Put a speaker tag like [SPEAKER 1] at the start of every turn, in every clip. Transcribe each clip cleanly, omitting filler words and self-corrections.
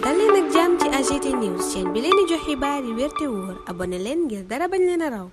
[SPEAKER 1] dal leen ak jàmm ci AGT News chaîne bi leen di jox xibaar yi wér te wóor abonné leen ngir dara bañ leen a raw.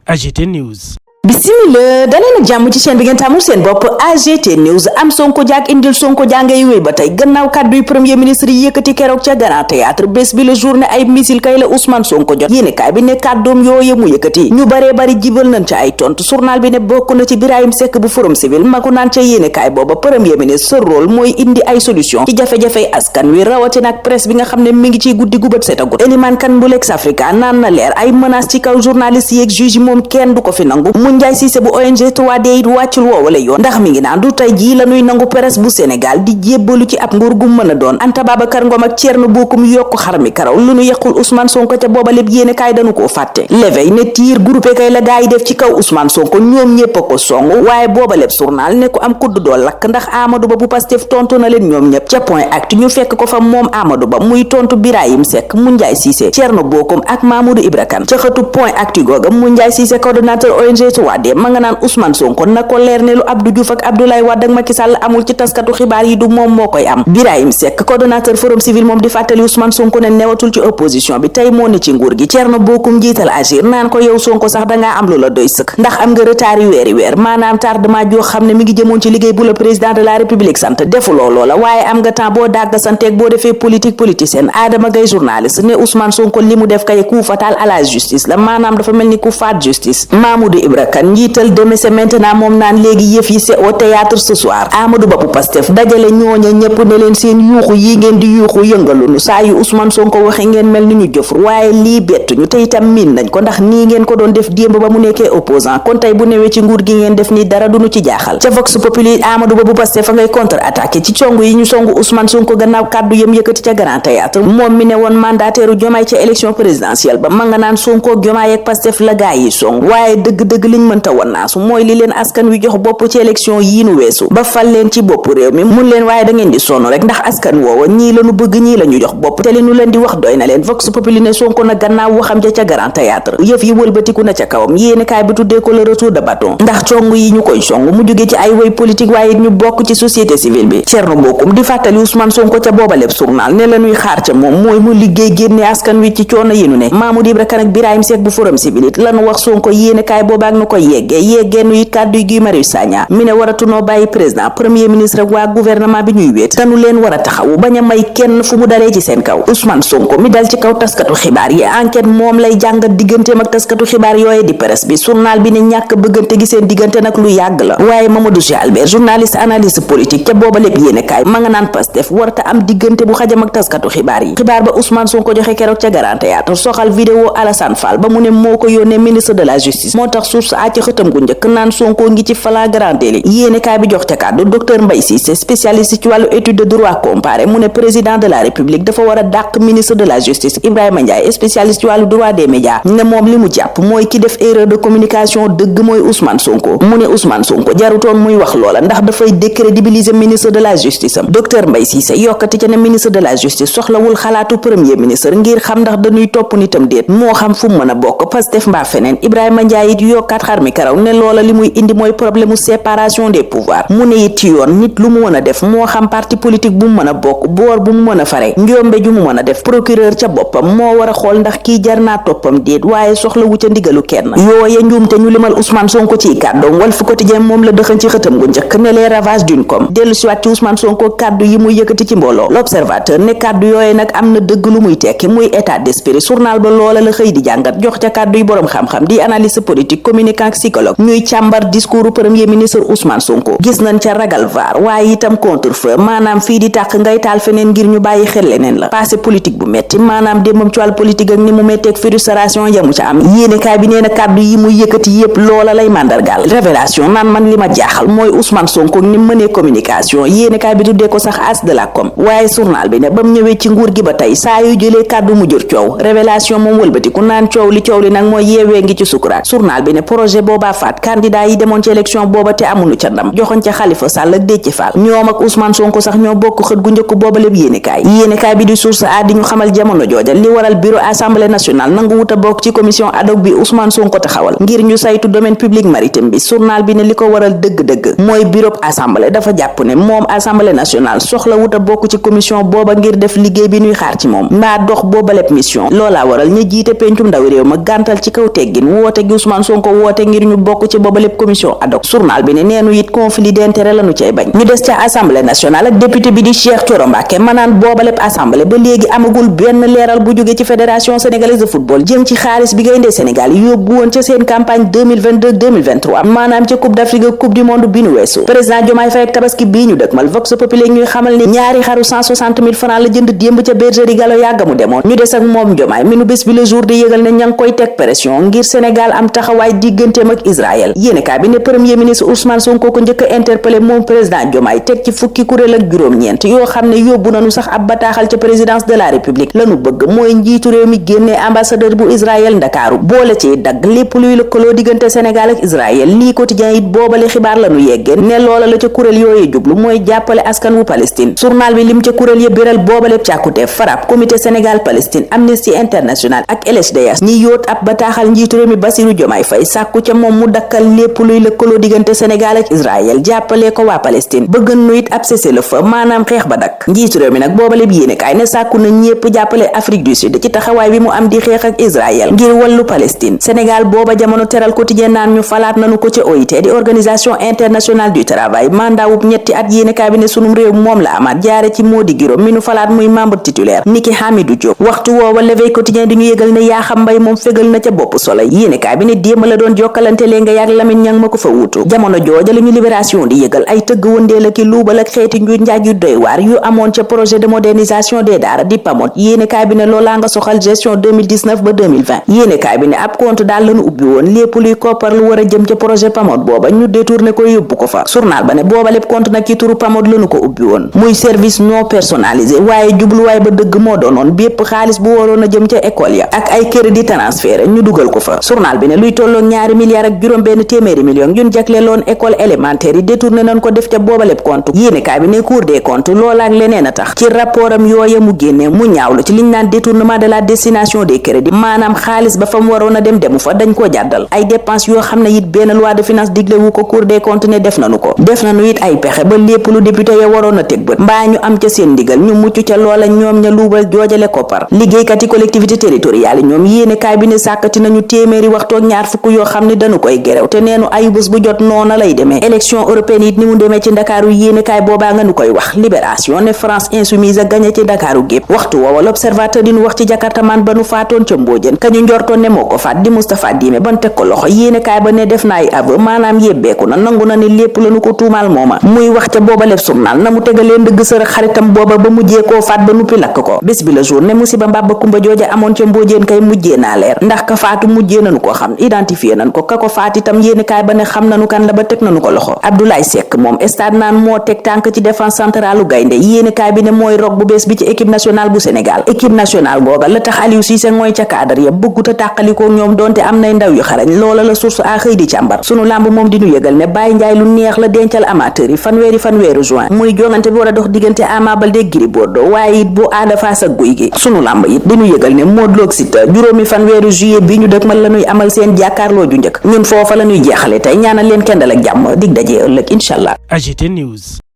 [SPEAKER 2] AGT News.
[SPEAKER 3] bisimila daleen ak jàmm ci chaîne bi ngeen tàmmul seen bopp AGT News am Sonko jaak indil Sonko jàngay wéy ba tey gannaaw kàdduy premier ministre yi yëkkati keroog ca Grand Théâtre bés bi la journée ay missile kay la Ousmane Sonko jot yéene kaay bi ne kàddoom yooye mu yëkkati ñu baree bari jibal nañ ca ay tontu journal bi ne bokk na ci Birahim Seck bu Forum Civil magu naan ca yéene kaay booba premier ministre sa rôle mooy indi ay solution ci jafe-jafey askan wi rawati nag presse bi nga xam ne mi ngi ciy guddi gubët setagut Eliman Kan bu Lex Africa naan na leer ay menace ci kaw journaliste yi ak juge yi moom kenn du ko fi nangu Moundiaye Cissé bu ONG 3D it wàccul woowale yoon ndax mi ngi naan du tey jii la ñuy nangu presse bu Sénégal di jébbalu ci ab nguur gu mën a doon Anta Babacar Ngom ak Thierno Bocoum yokk xar mi karaw lu nu yequl Ousmane Sonko ca booba lépp yéene kaay dañu koo fàtte l'éveil ne tiir groupé kay la gaa yi def ci kaw Ousmane Sonko ñoom ñépp a ko song waaye booba lépp journal ne ko am kudd doo lakk ndax Amadou Ba bu Pastef tontu na leen ñoom ñépp ca point actu ñu fekk ko fa moom Amadou Ba muy tontu Birahim Seck Moundiaye Cissé Thierno Bocoum ak Mamadou Ibra Kane ca xëtu point actu googa Moundiaye Cissé coordonnateur ONG 3D ma nga naan Ousmane Sonko na ko leer ne lu Abdou Diouf ak Abdoulaye Wade ak Macky Sall amul ci taskatu xibaar yi du moom moo koy am Birahim Seck coordonnateur Forum Civil moom di fàttali Ousmane Sonko ne newatul ci opposition bi tey moo ne ci nguur gi Thierno Bocoum jiital Agir naan ko yow Sonko sax dangaa am lu la doy sëkk ndax am nga retard yu weeri weer maanaam tardement joo xam ne mi ngi jëmoon ci liggéey bu la président de la république sant defuloo loola waaye am nga temps boo dàgg santeeg boo defee politique politicienne Adama Gaye journaliste ne Ousmane Sonko li mu def kay coup fatal à la justice la maanaam dafa mel ni ku faat justice Mamadou Ibra Kane njiital demese maintenant moom naan léegi yëf yi c'est au théâtre ce soir Amadou Ba bu Pastef dajale ñooña ñëpp ne leen seen yuuxu yi ngeen di yuuxu yëngalunu saa yu Ousmane Sonko waxe ngeen mel ni ñu jëfur waaye lii bettuñu te itam miin nañ ko ndax nii ngeen ko doon def démb ba mu nekkee opposant kon tey bu newee ci nguur gi ngeen def nii dara duñu ci jaaxal ca Vox Populi Amadou Ba bu Pastef fa ngay contre attaqué ci cong yi ñu songu Ousmane Sonko gannaaw kàddu yëm yëkkati ca Grand Théâtre moom mi ne woon mandataire Diomaye ca élection présidentielle ba ma nga naan Sonko Diomaye ak Pastef la gaa yi song waaye dëgg-dëgg liñ mënta won naasu mooy li leen askan wi jox bopp ci élection yii nu weesu ba fal leen ci bopp réew mi mun leen waaye da ngeen di sonn rek ndax askan woowa ñii lañu bëgg ñii la ñu jox bopp te li nu leen di wax doy na leen Vox Populi ne Sonko na gannaaw waxam ja ca Grand Théâtre yëf yi wëlbatiku na ca kawam yéene kaay bi tuddee ko le retour de bâton ndax cong yi ñu koy song mu jóge ci ay woy politique waaye ñu bokk ci société civile bi Thierno Bocoum di fàttali Ousmane Sonko ca booba lépp journal ne la ñuy xaar ca moom mooy mu liggéey génne askan wi ci coono yi nu ne Mamadou Ibra Kane ak Birahim Seck bu Forum Civil it lanu wax Sonko yéene kaay boobaak nu koy yeggeenu it kàddu yi Guy Marius Sagna mi ne waratunoo bàyyi président premier ministre ak waa gouvernement bi ñuy wéet tanu leen war a taxawu bañ a may kenn fu mu dalee ci seen kaw Ousmane Sonko mi dal ci kaw taskatu xibaar yi enquête moom lay jàngat digganteem ak taskatu xibaar yooye di presse bi journal bi ne ñàkk bëggante gi seen diggante nag lu yàgg la waaye Mamadou Sy Albert journaliste analyste politique ca booba lépp yéene kaay ma nga naan Pastef warta am diggante bu xajam ak taskatu xibaar yi xibaar ba Ousmane Sonko joxe keroog ca Grand Théâtre soxal vidéo Alassane Fall ba mu ne moo ko yónnee ministre de la justice moo tax source a ci xëtam gu njëkk naan Sonko ngi ci flagrant délit yéene kaay bi jox ca kàddu docteur Mbaye Cissé spécialiste ci wàllu étude de droit comparé mu ne président de la république dafa war a dàq ministre de la justice Ibrahima Ndiaye spécialiste ci wàllu droit des médias ne moom li mu jàpp mooy ki def erreur de communication dëgg mooy Ousmane Sonko mu ne Ousmane Sonko jarutoon muy wax loola ndax dafay décrédibiliser ministre de la justice am docteur Mbaye Cissé yokkati ca ne ministre de la justice soxlawul xalaatu premier ministre ngir xam ndax dañuy topp nitam déet moo xam fu mu mën a bokk Pastef mbaa feneen Ibrahima Ndiaye it yokkaat xar mi karaw ne loola li muy indi mooy problème séparation des pouvoirs mu ne it ci yoon nit lu mu mën a def moo xam parti politique bu mu mën a bokk boor bu mu mën a fare njombe ju mu mën a def procureur ca boppam moo war a xool ndax kii jar naa toppam déet waaye soxla wu ca ndigalu kenn yooye njuumte ñu limal Ousmane Sonko ci kàddoom Walf Quotidien moom la dëxañ ci xëtam gu njëkk ne les ravages d'une com dellu siwaat ci Ousmane Sonko kàddu yi muy yëkkati ci mbooloo l'observateur ne kàddu yooye nag am na dëgg lu muy tekki muy état d'esprit journal ba loola la xëy di jàngat jox ca kàddu yi boroom xam-xam di analyste politique communicant psychologue ñuy càmbar discours premier ministre Ousmane Sonko gis nañ ca ragal vaar waaye itam contre-feu maanaam fii di tàq ngay taal feneen ngir ñu bàyyi xel leneen la passé politique bu metti maanaam démbam ci wàllu politique ak ni mu metteeg frustration yamu ca am yéene kaay bi nee na kàddu yi muy yëkkati yépp loola lay mandargaal révélation naan man li ma jaaxal mooy Ousmane Sonko ni mënee communication yéene kaay bi tuddee ko sax as de la com waaye journal bi ne bam ñëwee ci nguur gi ba tey saa yu jëlee kàddu mu jur coow révélation moom wëlbatiku naan coow li nag mooy yeewee ngi ci sukuraat journal bi ne projet booba faat candidat yi demoon ci élection booba te amuñu ca ndam joxoon ca Khalifa Sall ak Déthié Fall ñoom ak Ousmane Sonko sax ñoo bokk xët gu njëkk booba lépp yéenekaay bi di source a di ñu xamal jamono jooja li waral bureau assemblée nationale nangu wuta bokk ci commission ad hoc bi Ousmane Sonko taxawal ngir ñu saytu domaine public maritime bi journal bi ne li ko waral dëgg-dëgg mooy bureau assemblée dafa jàpp ne moom assemblée nationale soxla wuta bokk ci commission booba ngir def liggéey bi ñuy xaar ci moom mbaa dox booba lépp mission loolaa waral ñu jiite pencum ndaw réew ma gàntal ci kaw teggin woote gi Ousmane Sonko woote ngir ñu bokk ci booba lépp commission ad hoc journal bi ne neenu it conflit d'intérêt lañu cay bañ ñu des ca assemblée nationale ak député bi di Cheikh Thioro Mbacké manaan booba lépp assemblée ba léegi amagul benn leeral bu jóge ci fédération sénégalaise de football jëm ci xaalis bi gaynde Sénégal yóbbu woon ca seen campagne 2022-2023 maanaam ca coupe d'Afrique ak coupe du monde bi nu weesu président Diomaye Faye ak tabaski bii ñu dëkmal Vox Populi ñuy xamal ne ñaari xaru 160 000 francs la jënd démb ca bergerie Gallo yàgga mu demoon ñu des ak moom Diomaye mi nu bés bi le jour di yëgal ne ña ngi koy teg pression ngir Sénégal am taxawaay digganteem ak Israël yéenekaay bi ne premier ministre Ousmane Sonko ko njëkk a interpellé moom président Diomaye teg ci fukki kuréel ak juróom-ñeent yoo xam ne yóbbu nañu sax ab bataaxal ca présidence de la république lanu bëgg mooy njiitu réew mi génnee ambassadeur bu Israël Ndakaaru boole ci dagg lépp luy lëkkaloo diggante Sénégal ak Israël lii quotidien it boobale xibaar lanu yeggee ne loola la ca kuréel yooyu jublu mooy jàppale askan wu Palestine journal bi lim ca kuréel ya biral boobale càkkuteef FRAPP comité Sénégal Palestine Amnesty International ak LHDH ñi yóot ab bataaxal njiitu réew mi Bassirou Diomaye Faye sàkku ca moom mu dakkal lépp luy lëkkaloo diggante Sénégal ak Israël jàppale ko waa Palestine bëgg nu it ab cessez-le-feu maanaam xeex ba dakk njiitu réew mi nag boobale bi yéenekaay ne sàkku na ñépp jàppale Afrique du Sud ci taxawaay bi mu am di xeex ak Israël ngir wàllu Palestine Sénégal booba jamono teral quotidien naan ñu falaat nanu ko ca OIT di organisation internationale du travail mandat wub ñetti at yéenekaay bi ne sunum réew moom la amaat jaare ci Mody Guiro mi nu falaat muy membre titulaire niki Hamidou Diop waxtu woowa L'éveil quotidien di ñu yëgal ne Yakham Mbaye moom fegal na ca bopp Soleil yéenekaay bi ne démb la doon jokkalante lee nga yàgg Lamine Niang ma ko fa wuutu jamono jooja la ñu libération di yëgal ay tëgg wëndeel ak luubal ak xeeti njuuj njaaj yu doy waar yu amoon ca projet de modernisation des daara di PAMOD yéenekaay bi ne loolaa nga soxal gestion 2019 ba 2020 yéenekaay bi ne ab compte daal lañu ubbi woon lépp luy koppar lu war a jëm ca projet PAMOD booba ñu détourné ko yóbbu ko fa journal ba ne booba lépp compte nag ci turu PAMOD lañu ko ubbi woon muy service non personnalisé waaye jubluwaay ba dëgg moo doonoon bépp xaalis bu waroon a jëm ca école ya ak ay crédit transfert ñu dugal ko fa journal bi ne luy tolloo 2 milliards ak juróom benn téeméeri millions yun jagleeloon école élémentaire yi détourné nañ ko def ca booba lépp compte yéenekaay bi ne Cour des comptes loola ak leneen a tax ci rapport am yooya mu génne mu ñaawlu ci liñ naan détournement de la destination des crédits maanaam xaalis ba fa mu waroon a dem demu fa dañ koo jàddal ay dépenses yoo xam ne it benn loi de finance digle wu ko Cour des comptes ne def nañu ko def nañu it ay pexe ba lépp lu député ya waroon a teg bët mbaa ñu am ca seen ndigal ñu mucc ca loola ñoom ña luubal joojale koppar liggéeykat yi collectivité territoriale yi ñoom yéenekaay bi ne sàkkati nañu téeméeri waxtu ak ñaar fukk yoo xam ne dañu koy gerew te neenu ayu bés bu jot noona lay demee élection européenne it ni mu demee ci Ndakaaru yéenekaay boobaa nga nu koy wax Libération ne France insoumise a gagné ci Ndakaaru gépp waxtu woowa L'Observateur di nu wax ci jakartamaan ba nu faatoon ca Mbodiène ka ñu njortoon ne moo ko faat di Moustapha Dimé ban teg ko loxo yéenekaay ba ne def na ay aveu maanaam yebbeeku na nangu na ne lépp lañu ko tuumaal mooma muy wax ca booba lépp journal na mu tegalee ndëgg sër xaritam booba ba mujjee koo faat ba nuppi lakk ko bés bi la jour ne musiba mbàbba kumba jooja amoon ca Mbodiène kay mujjee naa leer ndax ka faatu mujjee nañu ko xam identifié nañ ko ka ko faat itam yéenekaay ba ne xam nañu kan la ba teg nañu ko loxo Abdoulaye Seck moom stade naan moo teg tànk ci défense centralu gaynde yéenekaay bi ne mooy rog bu bees bi ci équipe nationale bu Sénégal équipe nationale googa la tax Aliou Cissé mooy ca cadre ya bëgguta tàqalikoo ñoom donte am nay ndaw yu xarañ loola la source a xëy di càmbar sunu lamb moom di ñu yëgal ne Baye Ndiaye lu neex la dencal amateur yi fanweeri juin muy jongante bi war a dox diggante Ama Baldé Gris Bordeaux waaye it bu Ada Fass ak Gouye Gui sunu lamb it di ñu yëgal ne Modou Lo ak Siteu juróomi fanweeri juillet bi ñu dëkmal la ñuy amal seen jàkkaarloo ju njëkk ñun foofa la ñuy jeexale tey ñaanal leen kendal ak jàmm dig daje ëllëg incha allah.
[SPEAKER 2] AGT News.